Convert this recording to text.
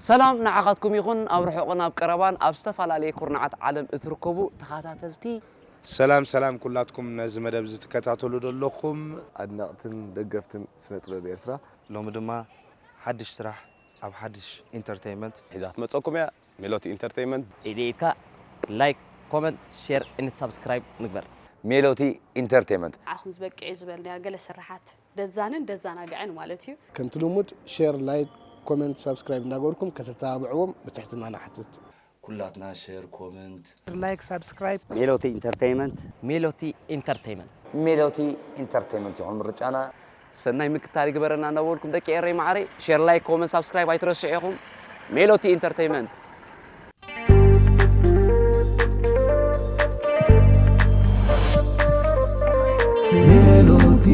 ሰላም ንዓኻትኩም ይኹን፣ ኣብ ርሑቕን ኣብ ቀረባን ኣብ ዝተፈላለየ ኩርናዓት ዓለም እትርከቡ ተኸታተልቲ። ሰላም ሰላም ኩላትኩም ነዚ መደብ ዝትከታተሉ ዘለኹም ኣድነቕትን ደገፍትን ስነ ጥበብ ኤርትራ። ሎሚ ድማ ሓድሽ ስራሕ ኣብ ሓድሽ ኢንተርቴይንመንት ሒዛ ክትመፀኩም እያ ሜሎቲ ኢንተርቴይንመንት። ኢድኢድካ ላይክ፣ ኮመንት፣ ሼር and ሳብስክራይብ ንግበር። ሜሎቲ ኢንተርቴይመንት ዓኹም ዝበቅዕ እዩ ዝበልናዮ ገለ ስራሓት ደዛንን ደዛናግዕን ማለት እዩ። ከምቲ ልሙድ ሼር፣ ላይክ፣ ኮመንት፣ ሳብስክራይብ እንዳገበርኩም ከተተባብዕዎም ብትሕትና ንሓትት። ኩላትና ሸር፣ ኮመንት፣ ላይክ፣ ሳብስክራይብ ሜሎቲ ኢንተርቴይመንት ሜሎቲ ኢንተርቴይመንት ሜሎቲ ኢንተርቴይመንት ይኹን ምርጫና። ሰናይ ምክታል ይግበረና እናበልኩም ደቂ ኤረይ ማዕረይ ሼር፣ ላይክ፣ ኮመንት፣ ሳብስክራይብ ኣይትረስዑ ኢኹም። ሜሎቲ ኢንተርቴይመንት። ሜሎቲ